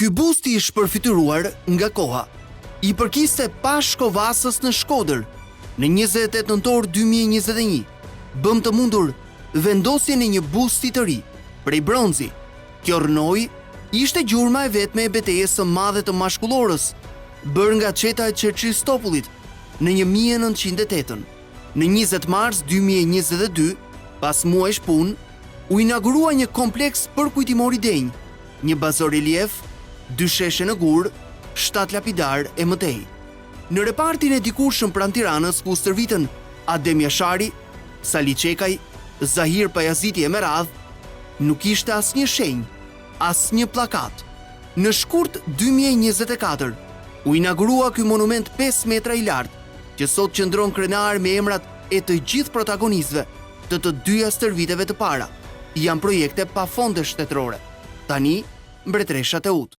Ky bust i shpërfytyruar nga koha i përkiste Pashko Vasës në Shkodër, në 28 nëntor 2021, bëmë të mundur vendosjen e një busti të ri, prej bronzi. Kjo rrënojë ishte gjurma e vetme e betejës së madhe të mashkullorës, bërë nga çeta e Çerçiz Topullit në 1908-ën. Në 20 mars 2022, pas muajsh punë, u inaugurua një kompleks përkujtimor i denjë, një bazorelief, dy sheshe në gur, shtatë lapidarë e më tej. Në repartin e dikurshëm pranë Tiranës ku stërvitën Adem Jashari, Sali Çekaj, Zahir Pajaziti e me radhë, nuk ishte asnjë shenjë, asnjë pllakatë. Në shkurt 2024, u inaugurua ky monument 5 metra i lartë, që sot qëndron krenar me emrat e të gjithë protagonistëve të të dyja stërvitjeve të para. Janë projekte pa fonde shtetërore. Tani, mbretëresha Teutë.